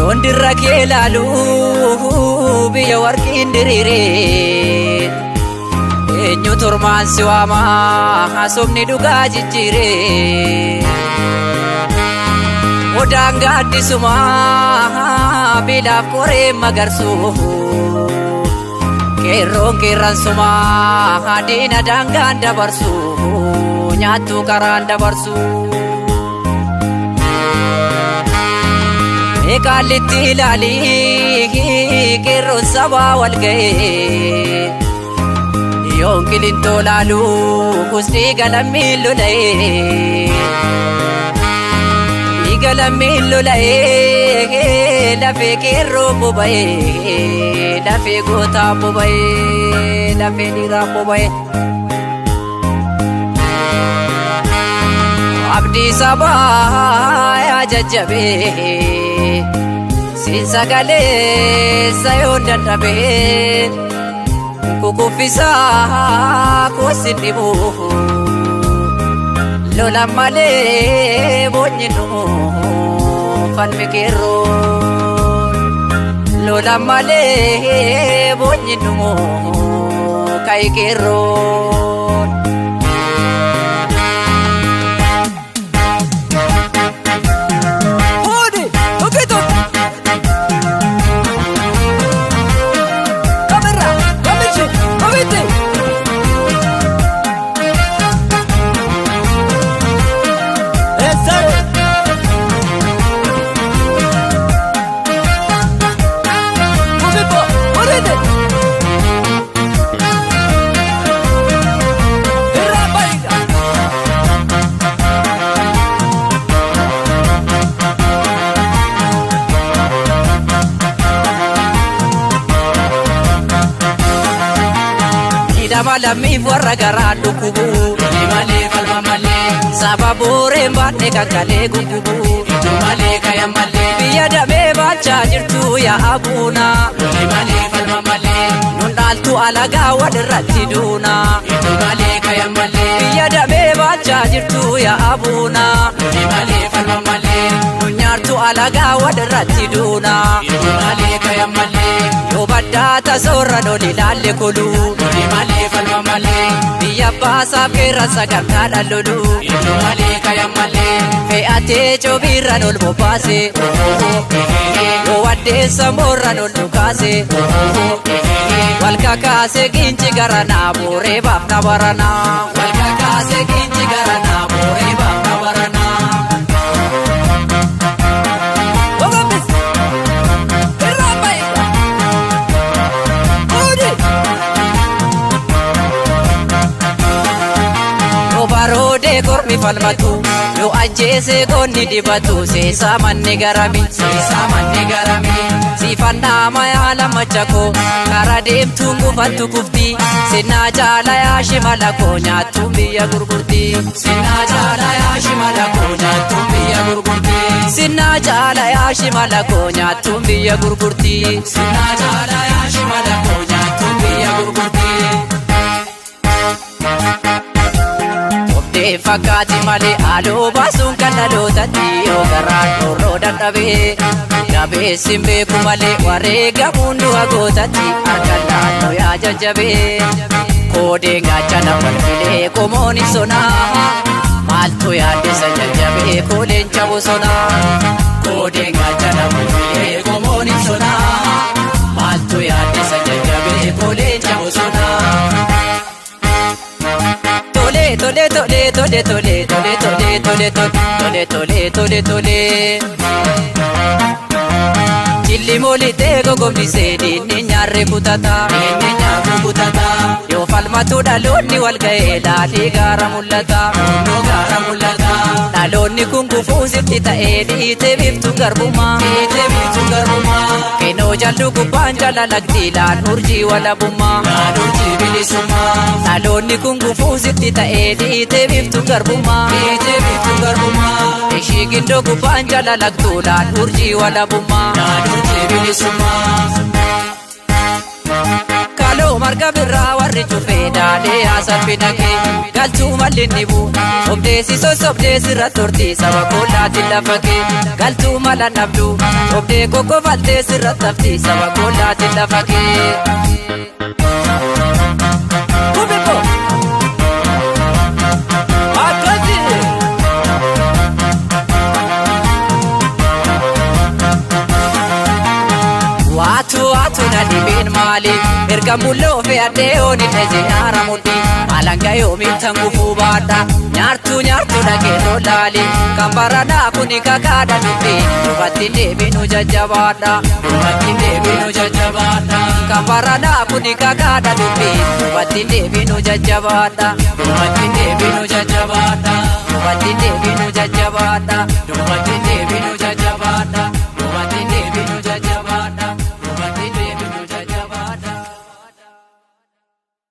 Yoon dirra kee ilaalu biyya warqiin diriire. Eenyu tormaan si waama haasofni dhugaa jijjiire. Odaan gaaddisuma bilaaf qoree magarsu. Qeerroon qeerransuma diina daangaan dabarsu nyaattu karaan dabarsu. Qaallitti ilaali qeerroon sabaa wal ga'ee. Yoon qilintoo laalu kusni galammiin lola'ee. Galammiin lola'ee lafee qeerroo boba'ee lafee gootaa boba'ee lafee dhiiraa boba'ee. Abdii sabaa yaa jajjabee siin sagalee sayoon dadhabee kukuffisaa kosin dhibu lola malee boonyi dhumu falmi qeerroon lola malee boonyi dhumu ka'i qeerroon. Fuudhi tokki tokko. Kamirra kamichi kamitti. Eessatti. Kubibo muriidi. Irraa baay'ina. Hidhama lammiif warra garaa dhukkubu. Loli malee falma malee. Saba booreen baanne kakkalee guggubu. Ijoo malee kaya malee. Biyya damee baachaa jirtu yaa buuna. Loli malee falma malee. Nun dhaaltu alagaa walirratti duuna. Ijoo malee kaya malee. Biyya damee baachaa jirtu yaa buuna. Loli malee falma malee. Nun nyaartu alagaa walirratti duuna. Ijoo malee kaya malee. Yoo baddaa tasoorra loli laalle kolu. Loli malee falma malee. Biyya baasaaf qeerransa sagantaadhaan lolu. Ijoo malee kaya malee. Fe'atee coobiirraan ol bobbaase. Yoo addeessa moorraan ol dhukaase. Wal kakaase ginci garanaa booree baafna baranaa. Wal kakaase ginci garanaa booree baafna baranaa. Ogambis. Irraa baay'ina. Fuudhi. Yoo baroodee kormi falmatu. Yoo ajjeese goonni dibatu. Seesaa manni garami. Seesaa manni garami. Siifannaa mayaa lammacha koo karaa deemtuun gufattu kufti. Sinnaa jaala yaa shimala koo nyaattuun biyya gurgurti. Sinnaa jaala yaa shimala koo nyaattuun biyya gurgurti. Sinnaa jaala yaa shimala koo nyaattuun biyya gurgurti. Sinnaa jaala yaa shimala koo nyaattuun biyya gurgurti. Obdee fakkaati malee haaloo baasuun kan dhalootatti yoo garaan dhoorroo dadhabee. Jabeessi hin beeku malee wareegamuun du'a gootatti harka naannoo yaa jajjabee. Koodeen gaachana walfilee qomoon hin sonaa. Maaltu yaaddisa jajjabee kooleen cabu sonaa. Koodeen gaachana walfilee qomoon hin sonaa. Maaltu yaaddisa jajjabee kooleen cabu sonaa. Tole tole tole tole tole tole tole tole tole tole tole tole. Jilli moolitee gogombisee diinni nyaarri kutata. Diinni nyaarri kutata. Yoo falmatu dhaloonni wal ga'ee laalii gaara mul'ata. Kunnoo gaara mul'ata. Dhaloonni kun gufuu sitti ta'ee dhiitee biiftuu garbummaa. Dhiitee biiftuu garbummaa. Keenoo jallu gubbaan jala lagdi laan urjii walabummaa. Laan urjii bilisummaa. Dhaloonni kun gufuu sitti ta'ee dhiitee biiftuu garbummaa. Dhiitee biiftuu garbummaa. Ishii gindoo gubbaan jala lagtuu laan urjii walabummaa. Laan urjii bilisummaa. Kaloo marga birraa. warri cufee daadhee haasalphina kee galchuu malli ni buu sobdeesi sossobdeesi irra turtii saba kollaatiin lafa kee galchuu mala dhabdu sobdee kokkofalteesi irra taftii saba kollaatiin lafa kee. Kubiko. Akkasi. Waatu waatu na dhibeen maali erga mulloo fe'adhee ooni dheze nyaara mudhi alanga yoomiin tan gufuu baadha nyaartuu nyaartuu dhagee lolaali kan baranaa kuni kakaadha dubbi dubartiin deebinu jajjabaadha Dubartiin deebinu jajjabaadha. kan baranaa kuni kakaadha dubbi dubartiin deebinu jajjabaadha Dubartiin deebinu jajjabaadha. dubartiin deebinu jajjabaadha Dubartiin deebinu.